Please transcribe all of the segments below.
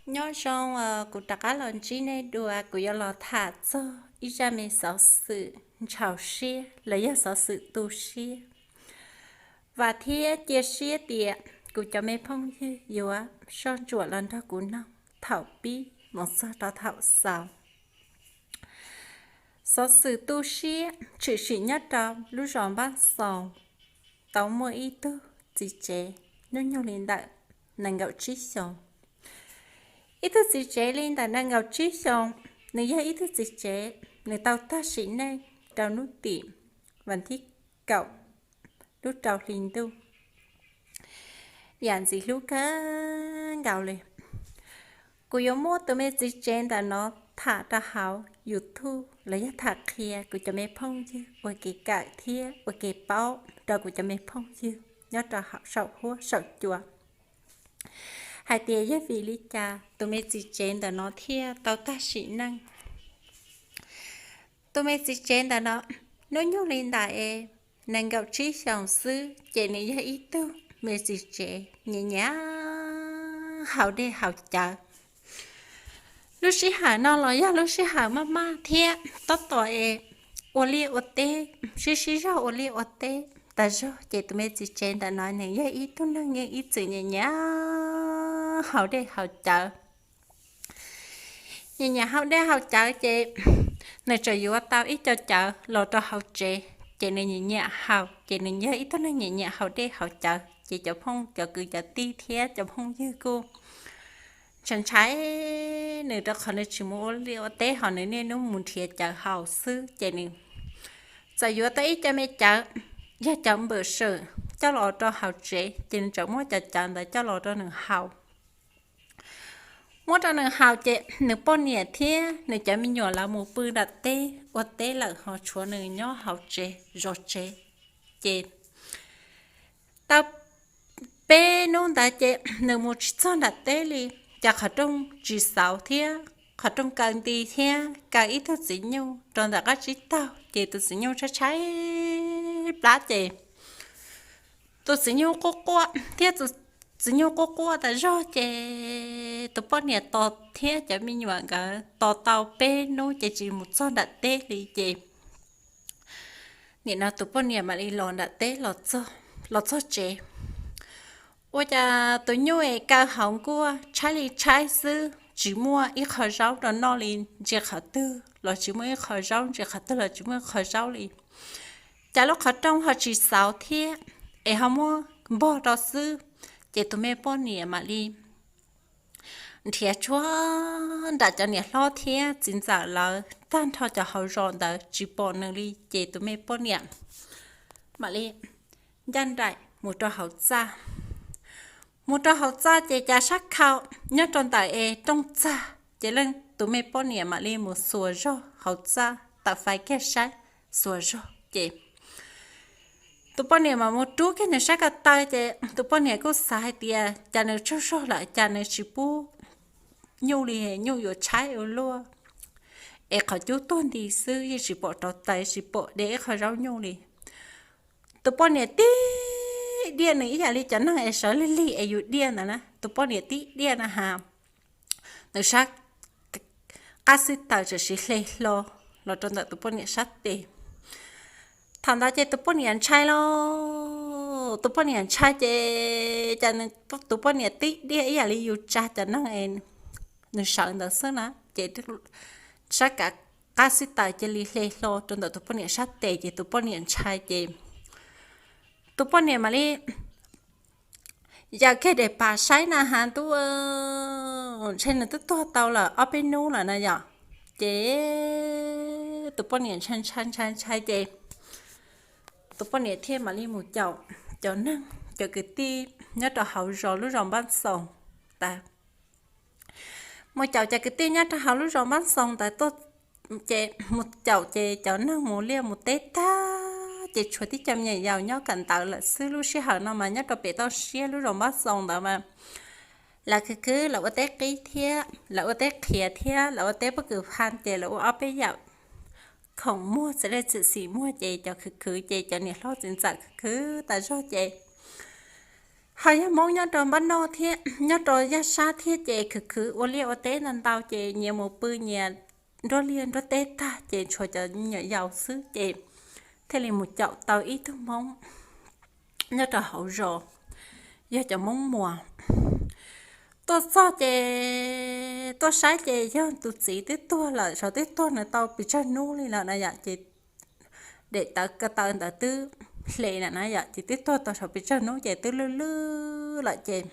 Nyob zoo, kuv rov qab los ntsib nej dua, kuv yuav los tham txog ib zaj me xov xwm ntshaus siab los yog xov xwm tu siab. Vam thiab cia siab tias kuv cov me phooj ywg yuav soj ntsuam los nrog kuv mloog thaum pib mus txog rau thaum xaus. Xov xwm tu siab tshwm sim nyob rau lub zos Npab Xoo, tau muaj ib tug txiv tsev hnub nyoog li ntawm nees nkaum tsib xyoos. Ib tug txiv tsev li ntawm nees nkaum tsib xyoos, nws yog ib tug txiv tsev, nws tau tag sim neej rau hnub tim vas thib kaum lub rau hli ntuj. Yam ntxim hlub kawg nkaus li. Kuv yuav muab tus me txiv tsev ntawm no tham rau hauv YouTube los yog tham qhia kuv cov me phooj ywg ua kev kawm thiab ua kev paub rau kuv cov me phooj ywg nyob rau hauv saum huab saum cua hais tias yog vim li cas tus me txiv tsev ntawm no thiaj tau tag sim neej. Tus me txiv tsev ntawm no hnub nyoog li ntawm es nees nkaum tsib xyoos xwb ces nws yog ib tug me txiv tsev nyiam nyiam haus dej haus cawv. Lub sij hawm no los yog lub sij hawm maj maj thiab tab tom es ua liaj ua teb, sib sib zog ua liaj ua teb tas zog ces tus me txiv tsev ntawm no nws yog ib tug neeg yeej ib txwm nyiam nyiam haus dej haus cawv. Nyiam nyiam haus dej haus cawv ces nws txawm yuav tau ib co cawv los rau hauv tsev ces nws nyiam nyiam haus, ces nws yog ib tug neeg nyiam nyiam haus dej haus cawv ces cov phooj cov kwv cov tij thiab cov phooj ywg kuj ntshai ntshai nws rau qhov nws tsis mus ua liaj ua teb ho nws niaj hnub mus nrhiav cawv haus xwb ces nws txawm yuav tau ib co me cawv yog cawv npawm swm coj los rau hauv tsev ces nws txawm muab cov cawv ntawd coj los rau nws haus. Muab rau nws haus ces nws poj niam thiab nws cov me nyuam lawv mus pw nram teb ua teb lawm ho tshuav nws nyob hauv tsev zov tsev. Ces tau peb hnub ntawd ces nws mus tsis txog nram teb li, cas qhov rooj tsis xauv thiab qhov rooj kaw nti thiab kaw ib tug txiv nyuj rau ntawm qab tsib taug ces tus txiv nyuj tshaib tshaib plab ces tus txiv nyuj quaj quaj thiab tus txiv nyuj quaj quaj tas zog ces tus poj niam tos thiab cov me nyuam nkawd tos tau peb hnub ces tsis mus txog nram teb li ces nim no tus poj niam mam li los nram teb los txog, los txog tsev. Ua cas tus nyuj es kaw hauv nkuaj tshaib li tshaib xwb, tsis muaj ib qho zaub rau noj li, ntsia qhov twg los tsis muaj ib qho zaub, ntsia qhov twg los tsis muaj ib qho zaub li. Cas lub qhov rooj ho tsis xauv thiab, es ho muab npog rau xwb. Ces tus me poj niam mam li nrhiav tshuab nram cov niam hlob thiab txiv ntxawm lawv tag nrho cov hauv zos ntawd tsis pom nws li, ces tus me poj niam mam li ncaj nraim mus rau hauv txaj. Mus rau hauv txaj ces cas sab khau nyob rau ntawm es rooj txag, ces leej tus me poj niam mam li mus xuas zog hauv txaj tawm fais kiag saib, xuas zog ces tus poj niam mam mus rub kiag nws sab ko taw ces tus poj niam kuj xav hais tias cas nws tsaug zog lawm cas nws tsis pub nyuj li, nyuj yuav tshaib ua luaj. Es qhov cub tuag nti xwb yeej tsis pom rauv taws tsis pom de ib qho zaub nyuj li. Tus poj niam tib diaj nws ib yam li cov neeg es sawv lig lig es yus diaj ntawd na, tus poj niam tib diaj na has, nws sab qab xib taws txawm sis hle hlo los rau ntawm tus poj niam sab tes. Thaum ntawd ces tus poj niam ntshai lauj, tus poj niam ntshai ces cas tus poj niam tib diaj ib yam li yus tsa cov neeg es nws sawv ntawd xwb na, ces sab kav qab xib taws cia li hle hlo rau ntawm tus poj niam sab tes ces tus poj niam ntshai ces tus poj niam mam li yawm kiag daim pam saib na has ntuj, ntshe nws twb tuag tau lawm ob peb hnub lawm na yom. Ces tus poj niam ntshai ntshai ntshai ntshai ces tus poj niam thiaj mam li mus caum cov neeg cov kwv tij nyob rau hauv zos lub zos Npab Xoos tas mus caum cov kwv tij nyob rau hauv lub zos Npab Xoos ntawd tuaj, ces mus caum ces cov neeg mus liaj mus teb tag ces tshuav tib co me nyuam yaus nyob kawm ntawv lawm xwb. Lub sij hawm no mas nyob rau pem toj siab lub zos Npab Xoos ntawd mas lawv khwv khwv, lawv ua teb qib thiab lawv ua teb qhiav thiab lawv ua teb pob kws pha ces lawv ua ob peb yam khoom muag txiv lej txim xim muag ces cov khwv khwv ces cov niam hlob txiv ntxawm khwv khwv tas zog ces Ho yog Hmoob nyob rau npab noj thiab nyob rau yaj sab thiab ces khwv khwv ua liaj ua teb ntau ntau ces nyias mus pw nyias nruab liaj nruab teb tag ces tshuav cov me nyuam yaus xwb ces thiaj li mus caum tau ib tug Hmoob nyob rau hauv zos, yog cov Hmoob Muas. Tuaj txog ces tuaj saib ces yog tus txiv twb tuag lawm, saum twb tuag nws tau pes tsawg hnub li lawm na yom, ces daim tawv ko taw ntawd twb hle lawm na yom, ces twb tuag tau saum pes tsawg hnub ces twb lwj lwj lawm ces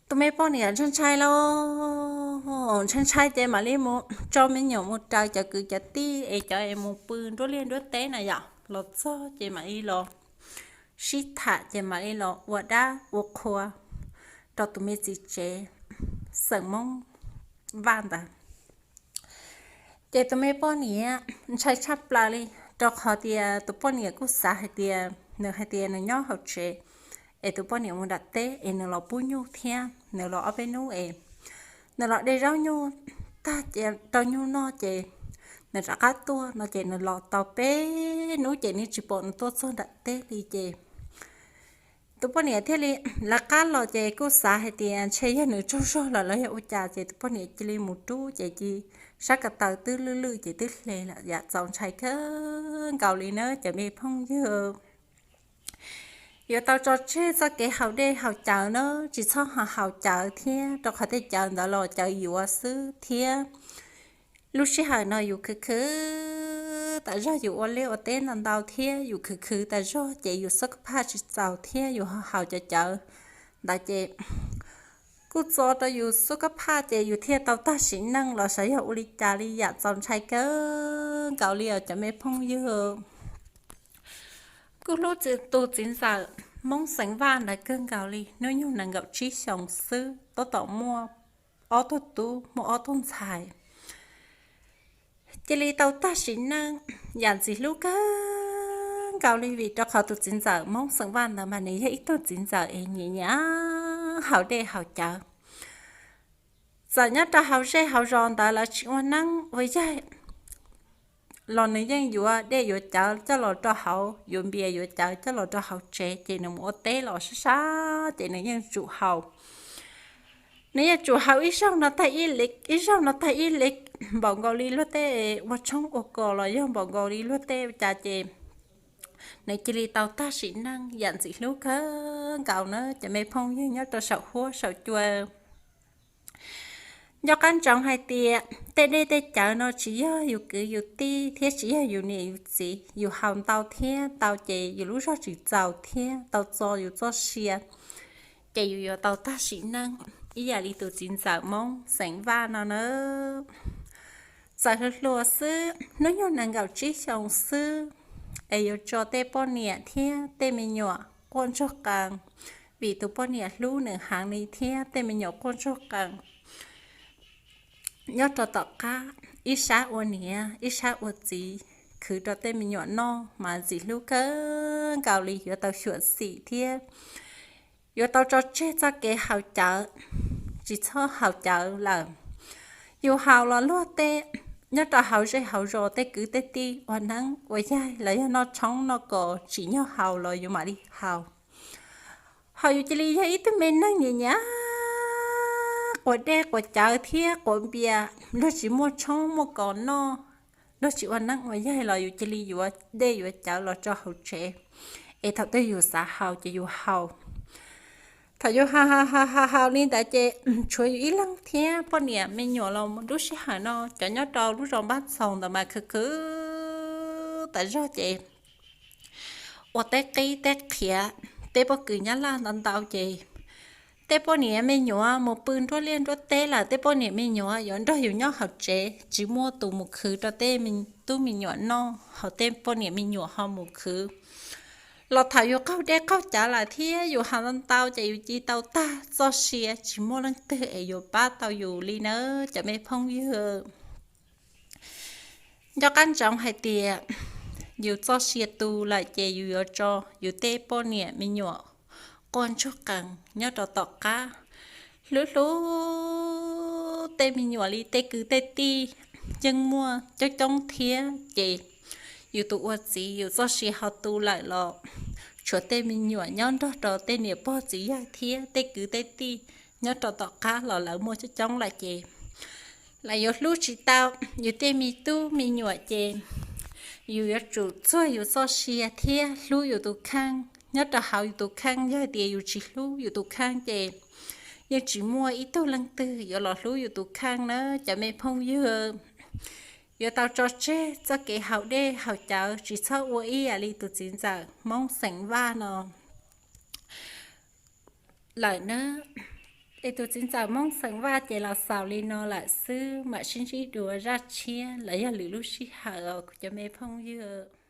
tus me poj niam ntshai ntshai lauj, ntshai ntshai ces mam li mus tso me nyuam mus raws cov kwv cov tij es cov es mus pw nruab liaj nruab teb na yom, los txog ces mam li los sib tham ces mam li los ua dab ua qhua rau tus me txiv tsev xeem Hmoob Vaj ntawd. Ces tus me poj niam ntshai tshaj plaws li, rau qhov tias tus poj niam kuj xav hais tias nws hais tias nws nyob hauv tsev es tus poj niam mus nram teb es nws los pub nyuj thiab nws los ob peb hnub es nws los de zaub nyuj tag rau nyuj noj ces nws rov qab tuaj no ces nws los tau peb hnub ces nws tsis pom nws tuaj txog nram teb li ces tus poj niam thiaj li lawv qab los ces kuj xav hais tias ntshe yog nws tsaug zog lawm los yog ua cas ces tus poj niam cia li mus rub ces cia sab ko taw twb lwj lwj ces twb hle lawm yam txaus ntshai kawg nkaus li na cov me phooj ywg. Yuav tau tso tseg txoj kev haus dej haus cawv na, tsis txhob haus cawv thiab rau qhov tej cawv ntawd los cawv yuav xwb thiab. Lub sij hawm no yus khwv khwv tas zog, yus ua liaj ua teb ntau ntau thiab yus khwv khwv tas zog ces yus xub kab phaj tsis txaus thiab yus haus cov cawv ntawd ces kuj txo rau yus xub kab phaj ces yus thiaj tau tag sim neej los xyov yog ua li cas li yam txaus ntshai kawg nkaus li os cov me phooj ywg. Kuj hlub tus txiv ntxawm Hmoob xeem Vaj ntawd kawg nkaus li, hnub nyoog nees nkaum tsib xyoos xwb tab tom muaj ob tug tub muaj ob tug ntxhais. Cia li tau tag sim neej yam ntxim hlub kawg nkaus li vim rau qhov tus txiv ntxawm Hmoob xeem Vaj ntawd mas nws yog ib tug txiv ntxawm es nyiam nyiam haus dej haus cawv. Txawm nyob rau hauv zej hauv zos ntawd lawv tsis ua neeb ua yaig los nws yeej yuav dej yuav cawv coj los rau hauv, yuav npias yuav cawv coj los rau hauv tsev ces nws mus ua teb los sab sab ces nws yeej tsum haus. Nws yeej tsum haus ib zaug no tag ib li, ib zaug no tag ib li, npaum nkaus li luag tej ua tshoob ua kos los yog npaum nkaus li luag tej ua cas ces nws cia li tau tag sim neej yam ntxim hlub kawg nkaus na cov me phooj ywg nyob rau saum huab saum cua. Nco qab ntsoov hais tias tej dej tej cawv no tsis yog yus kwv yus tij thiab tsis yog yus niam yus txiv, yus haus ntau thiab ntau ces yus lub zog tsis txaus thiab tau txo yus txoj sia, ces yus yuav tau tag sim neej ib yam li tus txiv ntxawm Hmoob xeem Vaj no na. Txawm hluas hluas xwb, hnub nyoog nees nkaum tsib xyoos xwb, es yuav tso tej poj niam thiab tej me nyuam quaj ntsuag qees, vim tus poj niam hlub nws heev li thiab tej me nyuam quaj ntsuag qees. Nyob rau tom qab, ib sab ua niam ib sab ua txiv, khwv rau tej me nyuam noj mas ntxim hlub kawg nkaus li, yuav tau xyuam xim thiab yuav tau tso tseg txoj kev haus cawv, tsis txhob haus cawv lawm. Yus haus los luag tej nyob rau hauv zej hauv zos tej kwv tej tij ua neeb ua yaig los yog noj tshoob noj kos tsim nyog haus los yus mam li haus. Ho yus cia li yog ib tug me neeg nyiam nyiam quas dej quas cawv thiab quas npias, luag tsis muaj tshoob muaj kos noj, luag tsis ua neeb ua yaig los yus cia li yuav dej yuav cawv los rau hauv tsev, es thaum twg yus xav haus ces yus haus. Thaum yus haus haus haus haus li ntawd ces tshuav yus ib leeg thiab poj niam me nyuam los mus lub sij hawm no cov nyob rau lub zos Npab Txhaus ntawd mas khwv khwv tas zog ces ua teb qib teb qhiav, teb pob kws Nyab Laj ntau ntau ces tej poj niam me nyuam mus pw nruab liaj nruab teb lawm, tej poj niam me nyuam yuav nrog yus nyob hauv tsev, tsis muaj tus mus khwv rau tej tub me nyuam noj, ho tej poj niam me nyuam ho mus khwv. Los thaum yus qaug dej qaug cawv lawm thiab yus haus ntau ntau ces yus cia li tau tag txoj sia, tsis muaj leej twg es yuav pab tau yus li nawb cov me phooj ywg. Nco qab ntsoov hais tias yus txoj sia tu lawm ces yus yuav tso yus tej poj niam me nyuam quaj ntsuag qees nyob rau tom qab. Hlub hlub tej me nyuam li tej kwv tej tij yeej muaj coob coob thiab ces yus tus ua txiv yus txoj sia ho tu lawm los tshuav tej me nyuam nyob nrog rau tej niam pog txiv yawg thiab tej kwv tej tij nyob rau tom qab los lawv muaj coob coob lawm ces lawv yuav hlub tsis tau yus tej me tub me nyuam ces yus yuav tsum txuag yus txoj sia thiab hlub yus tus kheej. Nyob rau hauv yus tus kheej, yog tias yus tsis hlub yus tus kheej ces yeej tsis muaj ib tug leej twg yuav los hlub yus tus kheej na cov me phooj ywg. Yuav tau tso tseg txoj kev haus dej haus cawv, tsis txhob ua ib yam li tus txiv ntxawm Hmoob xeem Vaj no lawm na. Es tus txiv ntxawm Hmoob xeem Vaj ces los xaus li no lawm xwb, mam sib ntsib dua zaj tshiab los yog lwm lub sij hawm os kuv cov me phooj ywg.